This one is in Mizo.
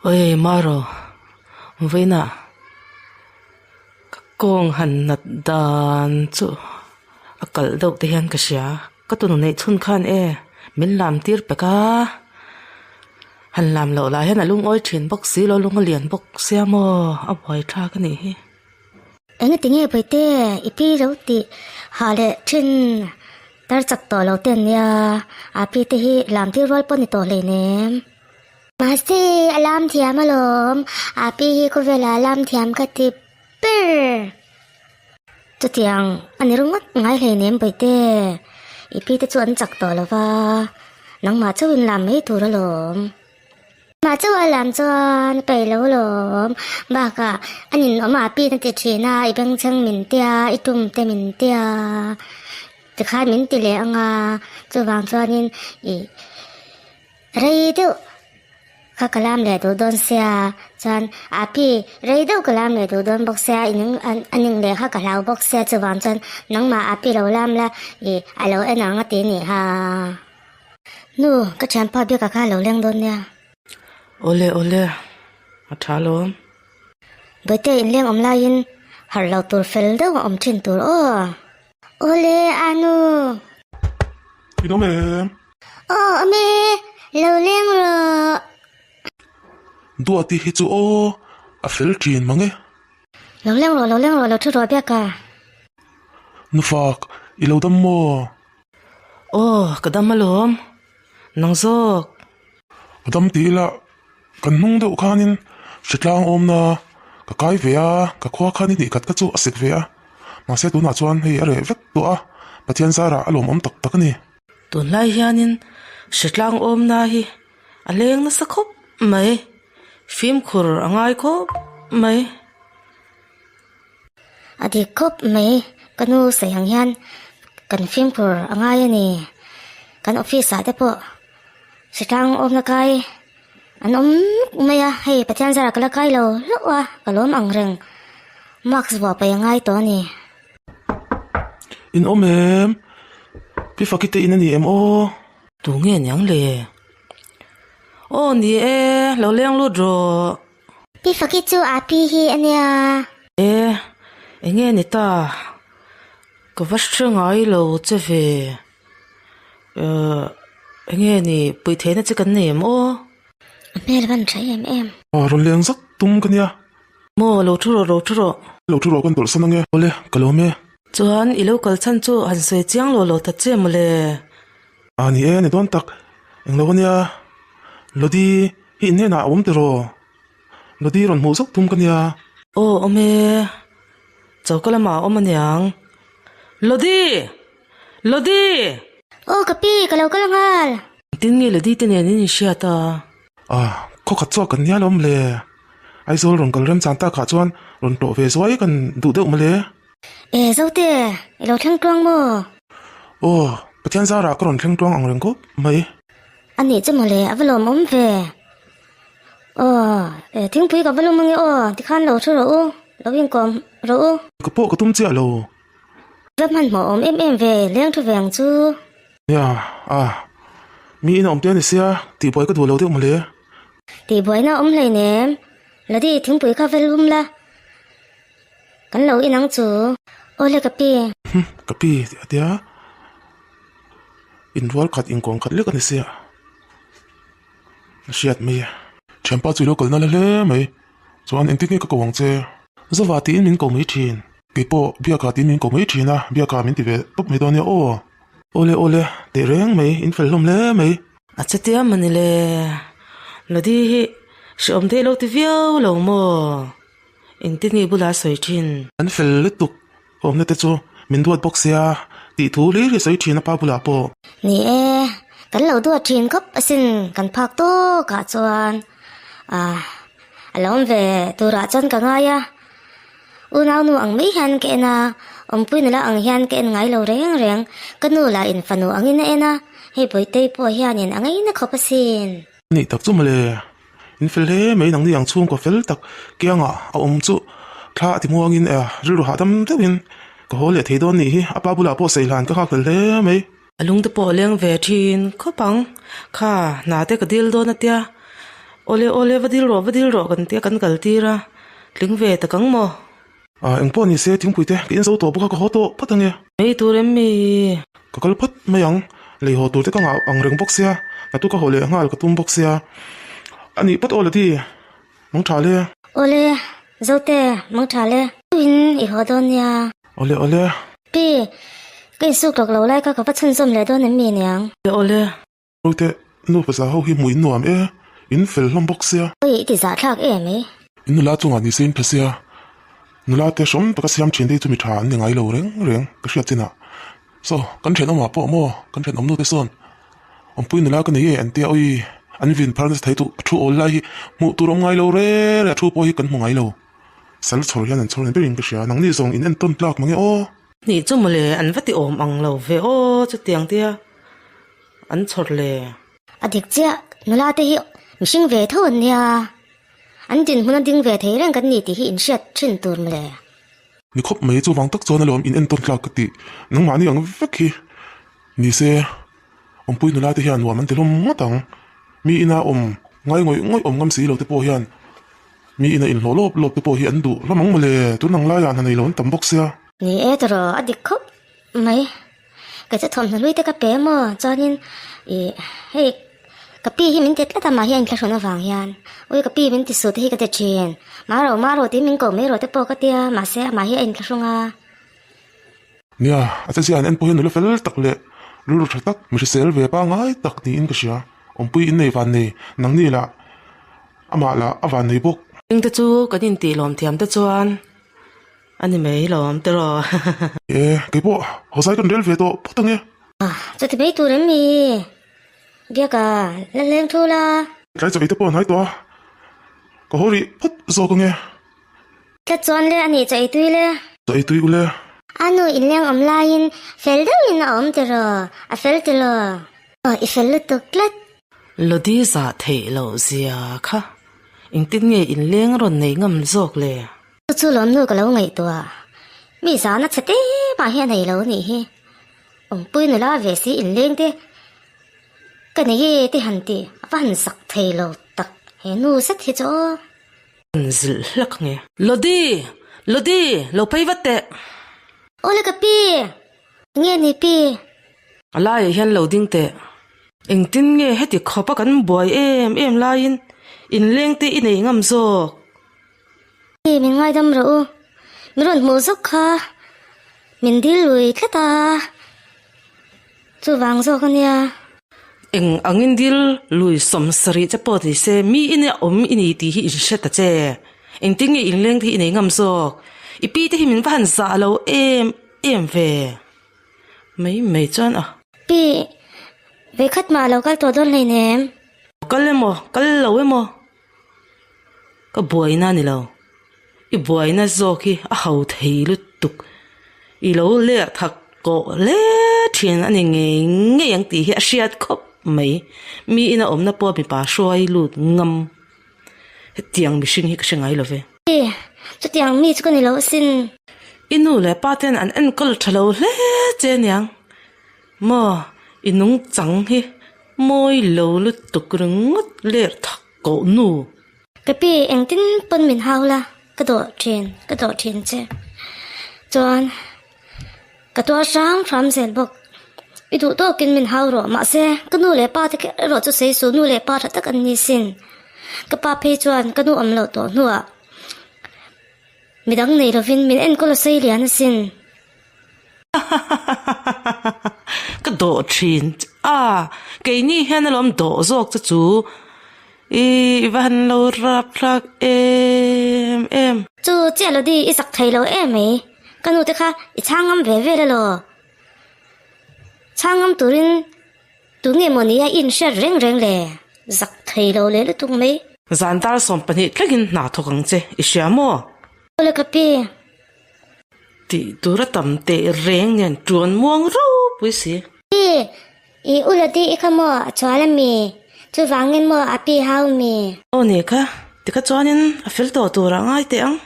Oi Maro, vawiinah ka kawng han nat dan chu a kalh deuh te hian ka hria. Ka tunu neih chhun khan e min lam tir pek a, han lam loh lah hian a lungawi thin bawk si lo, lung a lian bawk sia maw a buai thlak a nih hi. Engati nge Puite i pi lo tih hah leh thin tar chak tawh lo te an nia, a pi te hi lam tir rual pawh ni tawh hleinem. Mahse a lam thiam alawm, a pi hi khawvelah a lam thiam ka ti ber. Chutiang a ni ringawt ngai hleinem Puite, i pi te chu an chak tawh lo va, nangmah chauhin lam mai tur alawm. Mah chu a lam chuan peih lo lawm. Bakah a ninawm a pin a ti thin a, i bengchheng min tia, i tum te min tia tikhan min ti leh ang a, chuvang chuanin i rei deuh kha ka lam leh duh dawn sia, chuan a pi rei deuh ka lam leh duh dawn bawk sia, i ning a ning leh kha ka hlau bawk sia, chuvang chuan nangmah a pi lo lam la i a lo en ang a ti nih ha. Nu, ka thianpa biaka kha a lo leng dawn nia. Awle awle, a tha alawm. Bawihte inleng awm laiin harh lo tur fel deuh a awm thin tur aw. Awle Anu. I dawm em? Aw awm e, lo leng rawh. Duati hi chu aw, a fel thin mang e. Lo leng rawh, lo leng rawh, lo thu rawh biaka. Nufak, i lo dam maw? Aw, ka dam alawm. Nang zawk. Ka dam ti ila, kan hnung deuh khanin hritlang awmna ka kai ve a, ka khua khan i hnih khat kha chu a sik ve a. Mahse tunah chuan hei a reh vek tawh a, Pathian zarah a lawmawm tak tak a ni. Tunlai hianin hritlang awmna hi a leng nasa khawp mai, fimkhur a ngai khawp mai. A dik khawp mai, ka nu sawi ang hian kan fimkhur a ngai a ni. Kan office ah te pawh hritlang awmna kai an awm nuk mai a, hei Pathian zarah ka la kai lo hlauh a, ka lawm ang reng. Mask vuah paih a ngai tawh a ni. In awm em? Pi Faki te in a ni em aw? Tu nge niang le? Aw ni e, lo leng lut rawh. Pi Faki chu a pi hi a nia. E, enge ni ta? Ka va hre ngai lo che ve. Ehh, enge ni puih theihna che kan nei em aw? A hmel a van tha em em. Aw, rawn leng zak tum ka nia. Maw, lo thu rawh, lo thu rawh. Lo thu rawh kan tawlhsan ange. Awle, ka lawm e. Chuan i lo kal chhan chu han sawi chiang lo lo ta che mawle. A ni e, ni dawn tak. Englo a nia. Lodi hi inhnenah a awm tiraw? Lodi rawn hmuh zauh tum ka nia. Aw awm e, choka lamah a awm aniang. Lodi! Lodi! Aw ka pi, ka lo kal nghal. Engtin nge Lodi te nen in inhriat a? A, khawkhat chuak kan nia lawm le. Aizawl rawn kal remchang takah chuan rawn tlawh ve zuai kan duh deuh mawle. E Zote, i lo thleng tluang maw? Aw, Pathian zarah ka rawn thleng tluang ang reng khawp mai. A nih chu mawle, a va lawmawm ve. Aw, e thingpui ka va lum ange aw, tikhan lo thu rawh u, lo inkawm rawh u. Ka pawh ka tum chiah lo. Va hmanhmawh awm em em ve, leng thu ve ang chu. Nia, a, mi in a awm te a ni sia, tihbuai ka duh lo deuh mawle. Tihbuaina a awm hleinem, Ladi thingpui kha va lum la. Kan lo inang chu. Awle ka pi. Hm, ka pi tih a tia. Inrual khat inkawm khat lek a ni sia. A hriat mai e. Thianpa chu i lo kalna la hle mai. Chuan engtin nge ka ko ang che? Zova tiin min ko mai thin. Keipawh Biaka tiin min ko mai thin a, Biaka min ti ve tawp mai dawn nia aw. Awle awle, teh reng mai, in fel hlawm hle mai. A che tia mawni le. Lodi hi hreawm theih lo ti viau lo maw? Engtin nge i bulah a sawi thin? An fel lutuk awmna te chu min duat bawk sia tih thu hlir hi sawi thin a pa bulah pawh. Ni e, kan lo duat thin khawp asin kan phak tawkah chuan ah a lo awm ve turah chuan ka ngai a, unau nu ang mai hian ka en a, awmpui nula ang hian ka en ngai lo reng reng, ka nu lah in fanu angin a en a, hei Bawitei pawh hianin a ngaina khawp asin. Ni tak chu mawle. In fel hle mai nangni ang chhungkaw fel tak kiangah a awm chu thla a ti muangin e rilru hahdam deuhin ka haw leh thei dawn nih hi a pa bulah pawh sawi hlan ka nghak hlel hle mai. A lung te pawh a leng ve thin khawp ang kha hna te ka dil dawn a tia. Awle awle va dil rawh va dil rawh kan tia kan kal tir a, tling ve tak ang maw? Ah engpawh ni se thingpui te ka inzo tawh bawk a ka haw tawh phawt ange. Ei tur em mi? Ka kal phawt mai ang, lei haw tur te ka ngah ang reng bawk sia, ka tu ka haw leh nghal ka tum bawk sia. A nih phawt aw Ladi, mang tha le. Awle, Zote, mang tha le. Tuin i haw dawn nia. Awle awle. Pi, ka insuk lawk lo lai kha ka va chhunzawm leh dawn em mi niang? Awle awle. Rote, nu pasa ho hi hmuh in nuam e, in fel hlawm bawk sia. Oi, i ti zahthlak em i? In nula chungah ni se in tha sia. Nula te hrawm taka siam thin te hi chu mi tha an ni ngai lo reng reng ka hriat chinah. Saw, kan thenawmah pawh maw, kan thenawm nu te sawn awmpui nula ka nei e an tia oi, an vin phar nasa thei duh, a thu awl lai hi hmuh tur awm ngai lo reng reng, a thu pawh hi kan hmu ngai lo. Sal chhawr hian an chhawr ni berin ka hria, nangni zawng in entawn tlak mange aw. Nih chu mawle, an va ti awm ang lo ve aw chutiang tia. An chhawr le. A dik chiah, nula te hi mihring ve tho an nia. An dinhmun a ding ve thei reng kan ni tih hi inhriat thin tur mawle. Ni khawp mai chuvang tak chuan alawm in entawn tlak ka tih. Nangmahni ang vek hi ni se awmpui nula te hian nuam an ti hlawm ngawt ang. Mi ina awm ngai ngawih ngawih awm ngam si lo te pawh hian mi ina inhlawh lawp lawp te pawh hi an duh hlawm ang mawle. Tun ang laiah hna nei lo an tam bawk sia. Ni e tawrh a dik khawp mai. Ka chu thawmhnaw hlui te ka pe maw chuanin ih hei ka pi hi min ti tlat a mah hi a inthlahrun avang hian ui ka pi min ti suh te hi ka ti thin maro maro tiin min koh mai rawh te pawh ka tia mahse amah hi a inthlahrung a. Nia, a che chiah an en pawh hian nula fel tak leh rilru tha tak mi hrisel ve pangngai tak niin ka hria. Awmpui innei van nei nangni lah amah lah a van nei bawk. Heng te chu kan intih lawm thiam te chuan A ni mai lawm tiraw. E, kei pawh hawzai kan rel ve tawh phawt ange. Chuti mai tur em ni? Biaka, la hleng thu la. Tlai chawi te pawh a hnai tawh a, ka haw rih phawt zawk ange. Tlat chuan le a nih chaw ei tui le. Chaw ei tui u le. A nu inleng awm laiin fel deuhin a awm tiraw, a fel tiraw. Aw, i fel lutuk tlat. Lodi zah theih loh zia kha engtin nge inleng rawn nei ngam zawk le? Chu chu lawmnu ka lo ngaihtuah. Mi zana chhe te mah hi a nei lo nih hi. Awmpui nula ve si inleng te ka nei e te han tih a va han zak thei lo tak he nu zet hi chu aw. An zilh hlak nge. Lodi! Lodi! Lo phei vat teh! Awle ka pi! Nge ni pi? A laiah hian lo ding teh. Engtin nge heti khawpa kan buai em em laiin inleng te i nei ngam zawk? Pi min ngaidam rawh u, min rawn hmuh zawk kha min dil lui tlat a, chuvang zawk a nia. Eng angin dil lui sawmsarih che pawh ni se, mi ina awm i ni tih hi in hre ta che. Engtin nge inleng te hi i nei ngam zawk? I pi te hi min va han zah lo em em ve mai mai chuan a. Pi, vekhat mah a lo kal tawh dawn hleinem. Kal emaw, kal lo emaw. Ka buaina a ni lo. I buaina zawk hi a ho thei lutuk. I lo ler thak kawh hle thin a ni ngei ngei ang tih hi a hriat khawp mai. Mi ina awmna pawh mipa hruai lut ngam. Hetiang mihring hi ka hre ngai lo ve. I, chutiang mi chu ka ni lo asin. I nu leh pa ten an enkawl tha lo hle che aniang. Maw, i nungchang hi mawi lo lutuk ringawt ler thak koh nu. Ka pi engtin pawn min hau la, ka dawh thin, ka dawh thin che. Chuan ka tuar hrang hram zel bawk. I duh tawkin min hau rawh, mahse ka nu leh pa te kher erawh chu sawi suh, nu leh pa tha tak an ni sin. Ka pa phei chuan ka nu awm loh tawh hnuah midang nei lovin min enkawl a sawi lian asin. Ka dawh thin a, keini hian alawm dawh zawk che chu i va han lo rap thlak em em. Chu chiah lo di i sak thei lo em mai, ka nu te kha i chhang ngam ve vel elaw? Chhang ngam turin tu nge maw nia i inhriat reng reng le, zak thei lo leh lutuk mai. Zan dar 12 thlengin hna thawk ang che, i hria maw? Awle ka pi. Tih tur a tam teh reng nen tuan muang ropui si. Pi, i u Lodi i kha maw a chhual a mi? Chuvangin maw a pi hau mi? Aw ni kha, tikha chuanin a fel tawh turah ngai teh ang.